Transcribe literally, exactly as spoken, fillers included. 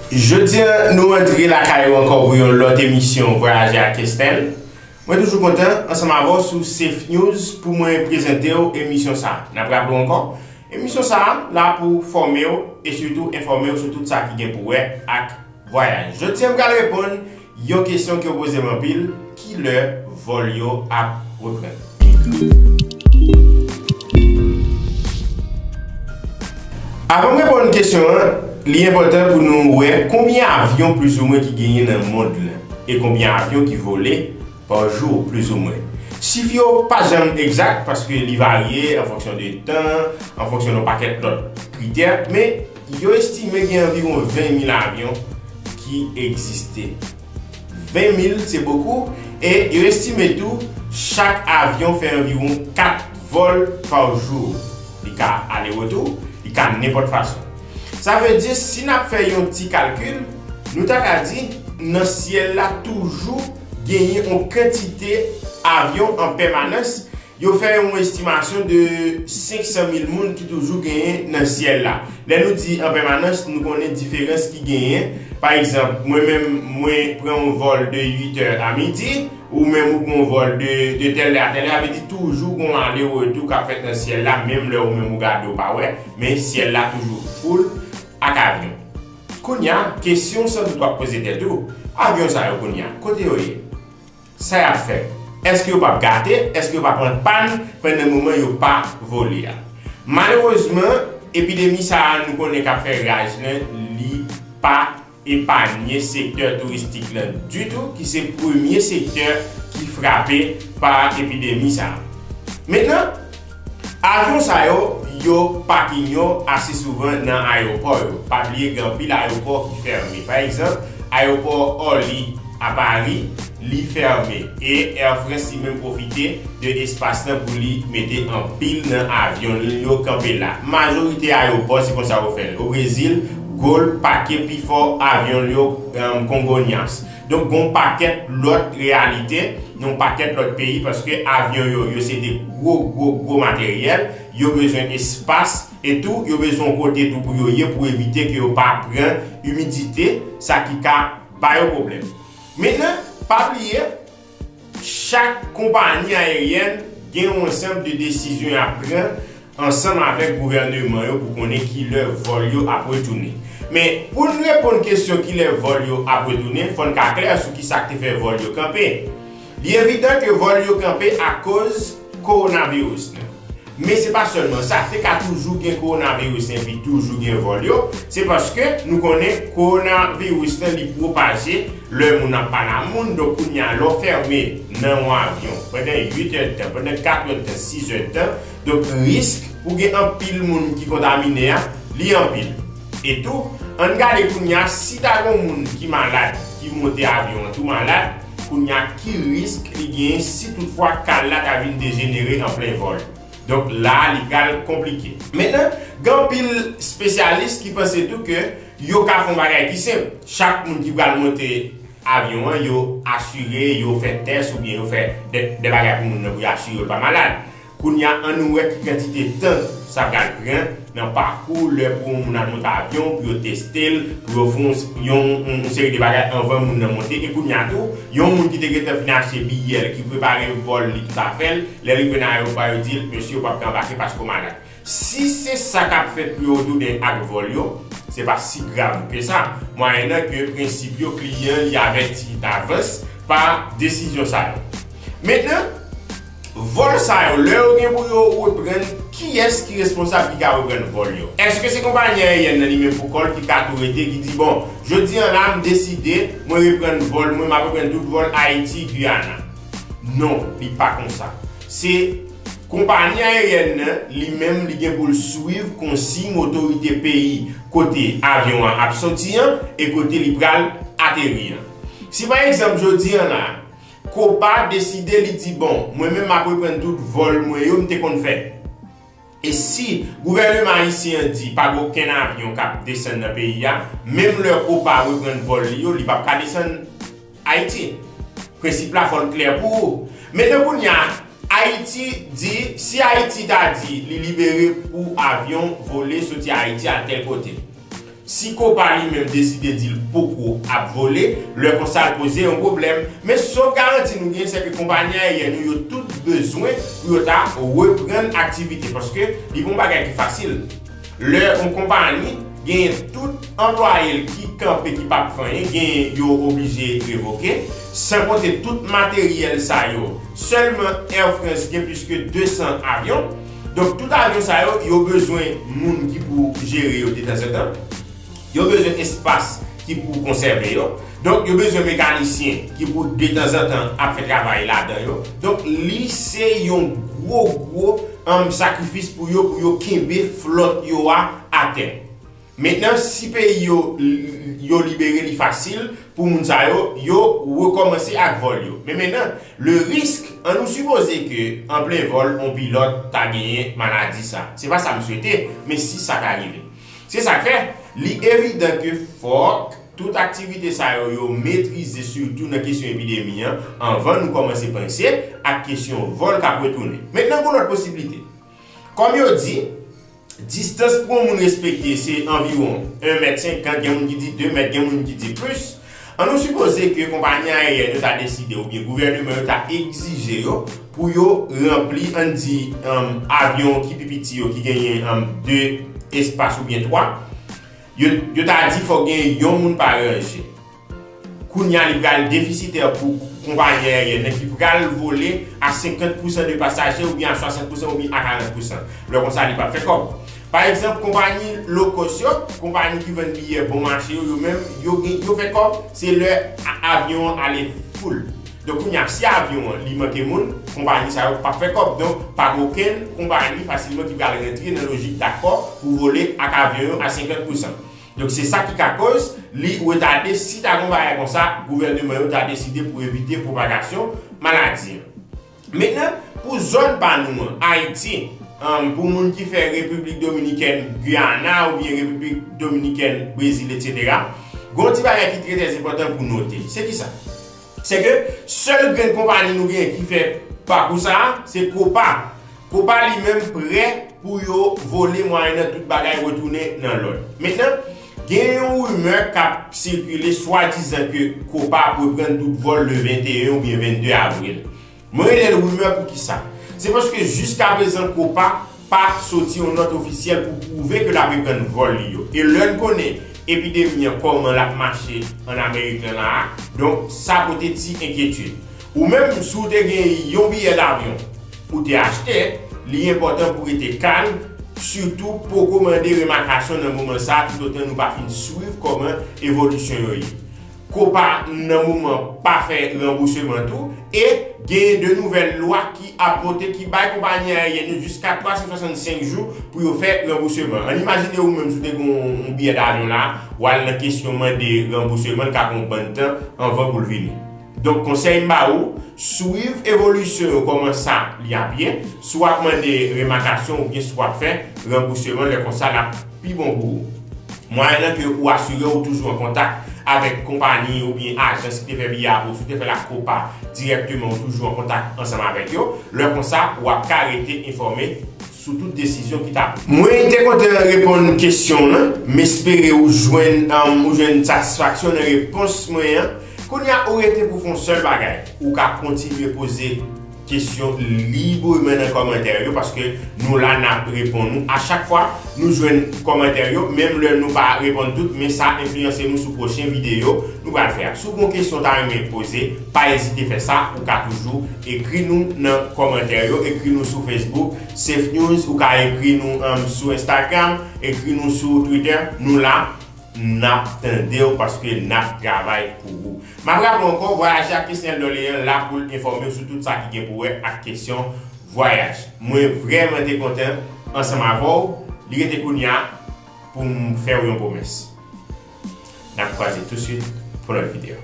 Jodi a, nou antre lakay ou ankò pou yon lòt emisyon Vwayaje ak Estelle. Mwen toujou kontan ansanm avè w sou Safe News pou mwen prezante w emisyon sa a. N ap raple w ankò, emisyon sa a la pou fòme w e sitou enfòme w sou tout sa ki gen pou wè ak vwayaj. Jodi a, m pral reponn yon kesyon ke w poze m anpil: ki lè vòl yo ap reprann? Avan m reponn kesyon an, li enpòtan pou nou wè konbyen avyon plizoumwen ki genyen nan mond lan e konbyen avyon ki vole pa jou, plizoumwen. Chif yo pa janm egzak paske li varye an fonksyon de tan, an fonksyon de yon pakèt lòt kritè, men yo estime gen anviwon ven mil avyon ki egziste. Ven mil, se bokou, e yo estime tou chak avyon fè anviwon kat vòl pa jou. Li ka ale retou, li ka nenpòt fason. Sa vle di, si n ap fè yon ti kalkil, nou ta ka di, nan syèl la toujou genyen yon kantite avyon an pèmanans. Yo fè yon estimasyon de senk san mil moun ki toujou genyen nan syèl la. Lè nou di an pèmanans, nou konnen diferans ki genyen. Pa egzanp, mwen menm, mwen pran yon vòl de uit è a midi, ou menm ou pran yon vòl de, de tèl lè a tèl lè, sa vle di toujou gon ale retou k ap fèt nan syèl la, menm lè ou menm ou gade ou pa wè, men syèl la toujou full ak avyon. Kounye a, kesyon san dout w ap poze tèt ou, avyon sa yo kounye a, kote yo ye? Sa y ap fè? Èske yo p ap gate? Èske yo p ap pran pàn pandan moman yo pa vole a? Malerezman, epidemi sa a nou konnen k ap fè raj lan, li pa epanye sektè touristik lan ditou, ki se premye sektè ki frape pa epidemi sa a. Mentnan, avyon sa yo, yo pakin yo ase souvan nan ayewopò yo. Pa bliye gen anpil ayewopò ki fèmen. Pa egzanp, ayewopò Orly a Pari, li fèmen. E Air France li menm pwofite de espas lan pou li mete anpil nan avyon l yo kanpe la. Majorite ayewopò, se konsa yo fè l. O Brezil, Gol pake pifò avyon l yo, em, Congonhas. Donk, gon pakèt lòt reyalite, yon pakèt lòt peyi, paske avyon yo, yo se de gwo, gwo, gwo materyèl, yo bezwen espas, e tou, yo bezwen yon kote tou pou yo ye, pou evite ke yo pa pran imidite, sa ki ka ba yo pwoblèm. Mentnan, pa bliye, chak konpayi ayeryèn gen yon ansanm de desizyon y ap pran ansanm avèk gouvèneman yo pou konnen ki lè vòl yo ap retounen. Men, pou n reponn kesyon ki lè vòl yo ap retounen, fò n ka klè sou ki sa k te fè vòl yo kanpe. Li evidan ke vòl yo kanpe akoz kowonaviris lan. Men se pa sèlman sa, te ka toujou gen kowonaviris lan epi toujou gen vòl yo, se paske nou konnen kowonaviris lan li pwopaje lè moun ap pale a moun, donk kounye a lè w fèmen nan yon avyon pandan uit èdtan, pandan kat èdtan, sis èdtan, donk risk pou gen anpil moun ki kontamine a, li anpil. E tou, ann gade kounye a, si ta gen yon moun ki malad, ki monte avyon an tou malad, kounye a ki risk li genyen si toutfwa ka l la ta vin dejenere an plen vòl? Donk la a, li pral konplike. Mentnan, gen anpil espesyalis ki panse tou ke yo ka fè yon bagay ki senp. Chak moun ki pral monte avyon an, yo asire, yo fè tès oubyen yo fè de, de bagay pou moun nan pou yo asire yo pa malad. Kounye a, ann nou wè ki kantite tan sa pral pran nan pakou lè pou yon moun al monte avyon, pou yo teste l, pou yo fè yon, yon, yon seri de bagay anvan moun nan monte. E kounye a tou, yon moun ki te gentan fin achte biyè l, ki prepare vòl li toutafè l, lè l rive nan ayewopò a, yo di l, mesye, ou p ap ka anbake paske w malad. Si se sa k ap fèt pou yo retounen ak vòl yo, se pa si grav ke sa, mwayennan ke prensip yo kliyan li avèti davans pa desizyon sa yo. Mentnan, vòl sa yo, lè yo gen pou yo reprann, kiyès ki responsab ki ka reprann vòl yo? Èske se konpayi ayeryèn nan li menm pou kò l ki ka tou rete, ki di, bon, jodi a la, m deside, mwen reprann vòl mwen, m ap reprann tout vòl Ayiti, Giyana? Non, li pa konsa. Se konpayi ayeryèn nan, li menm, li gen pou l swiv konsiy otorite peyi kote avyon an ap soti an e kote li pral ateri an. Si pa egzanp, jodi a la, Copa deside li di, bon, mwen menm m ap reprann tout vòl mwen yo m te konn fè. E si gouvèneman ayisyen an di pa gen okenn avyon k ap desann nan peyi a, menm lè Copa reprann vòl li yo, li p ap ka desann Ayiti. Prensip la fò l klè pou ou. Mentnan kounye a, Ayiti di, si Ayiti ta di li libere pou avyon vole soti Ayiti al tèl kote, Si Copa li menm deside di l poko ap vole, lè konsa l poze yon pwoblèm. Men sof garanti nou gen, se ke konpayi aeryèn yo, yo tout bezwen pou yo ta reprann aktivite, paske li pa yon bagay ki fasil. Lè yon konpayi genyen tout anplwaye l ki kanpe, ki p ap fè anyen, genyen yo oblije revoke, san konte tout materyèl sa yo. Sèlman Air France gen plis ke de san avyon. Donk, tout avyon sa yo, yo bezwen moun ki pou jere yo detanzantan. Yo bezwen espas ki pou konsève yo. Donk, yo bezwen mekanisyen ki pou detanzantan ap fè travay ladan yo. Donk, li se yon gwo, gwo, um, sakrifis pou yo, pou yo kenbe flòt yo a atè. Mentnan, si peyi yo, yo libere li fasil pou moun sa yo, yo rekòmanse ak vòl yo. Men mentnan, le risk, an nou sipoze ke an plen vòl, yon pilòt ta genyen maladi sa. Se pa sa m swete, men si sa ta rive. Se sa k fè, li evidan ke fòk tout aktivite sa yo, yo metrize, sitou nan kesyon epidemi an, anvan nou kòmanse panse ak kesyon vòl k ap retounen. Mentnan, gen lòt posiblite. Kòm yo di, distans pou yon moun respekte se anviwon en mèt senkant, gen moun ki di de mèt, gen moun ki di plis. An nou sipoze ke konpayi aeryèn yo ta deside oubyen gouvèneman yo ta egzije yo pou yo ranpli, ann di, um, avyon ki pi piti yo ki genyen, um, de espas oubyen twa. Yo, yo ta di fòk gen yon moun pa ranje. Kounye a, li pral defisitè pou konpayi aeryèn nan ki pral vole a senkant pousan de pasaje oubyen a swasant pousan oubyen a karant pousan. Lè konsa, li p ap fè kòb. Pa egzanp, konpayi low cost yo, konpayi ki vann biyè bon mache yo, yo menm, yo gen, yo fè kòb, se lè a-, avyon an ale full. Donk, kounye a, si avyon an, li manke moun, konpayi sa yo p ap fè kòb. Donk, pa gen okenn konpayi fasilman ki pral rantre nan lojik dakò pou vole ak avyon yo a senkant pousan. Donk, se sa ki ka koz li retade. Si ta gen yon bagay konsa, gouvèneman yo ta deside pou evite pwopagasyon maladi an. Mentnan, pou zòn pa nou an, Ayiti, um, pou moun ki fè Repiblik Dominikèn, Guyana oubyen Repiblik Dominikèn, Brezil, etsetera, gen yon ti bagay ki trè, trè enpòtan pou note. Se ki sa? Se ke sèl grenn konpayi nou genyen ki fè pakou sa a, se Copa. Copa li menm prè pou yo vole mwayennan tout bagay retounen nan lòd. Mentnan, gen yon rimè k ap sikile swadizan ke Copa ap reprann tout vòl le venteyen oubyen vennde avril. Mwen rele l rimè poukisa? Se paske jiskaprezan Copa pa soti yon nòt ofisyèl pou pwouve ke l ap reprann vòl li yo. E lè n konnen epidemi an kòman l ap mache ann Amerik lan la a, donk sa pote ti enkyetid. Ou menm, si w te gen yon biyè davyon ou te achte, li enpòtan pou w rete kalm, sitou poko mande remakasyon nan moman sa a, toutotan nou pa fin swiv kòman evolisyon yo ye. Copa nan moman pa fè ranbousman tou, e genyen de nouvèl lwa ki ap vote ki bay konpayi aeryèn yo jiska twa san swasannsenk jou pou yo fè ranbousman. Ann imajine ou menm si w te gen yon, yon biyè davyon la, w al nan kesyon mande ranbousman, l ka pran yon bann tan anvan pou l vini. Donk, konsèy m ba ou, swiv evolisyon yo kòman sa li ap ye, si w ap mande remakasyon oubyen si w ap fè ranbousman, lè konsa l ap pi bon pou ou. Mwayennan ke ou asire ou toujou an kontak avèk konpayi oubyen ajans ki te fè biyè a pou ou, si w te fè l ak Copa dirèkteman, ou toujou an kontak ansanm avèk yo, lè konsa, w ap ka rete enfòme sou tout desizyon ki ta pran. Mwen te kontan reponn kesyon w lan, m espere ou jwenn, um, ou jwenn satisfaksyon nan repons mwen an. Kounye a, ou rete pou w fè yon sèl bagay. Ou ka kontinye poze kesyon libreman nan kòmantè yo, paske nou la, n ap reponn ou. A chak fwa nou jwenn kòmantè yo, menm lè nou pa reponn tout, men sa enfliyanse nou sou pwochen videyo nou pral fè a. Si w gen yon kesyon w ta renmen poze, pa ezite fè sa. Ou ka toujou ekri nou nan kòmantè yo, ekri nou sou Facebook, Safe News, ou ka ekri nou, um, sou Instagram, ekri nou sou Twitter. Nou la, n ap tande w paske n ap travay pou ou. M ap raple w ankò, Vwayaje ak Kesnel Dorlean la pou l enfòme w sou tout sa ki gen pou wè ak kesyon vwayaj. Mwen vrèman te kontan ansanm avè w. Li rete kounye a pou m fè w yon pwomès. N ap kwaze touswit pou lòt videyo.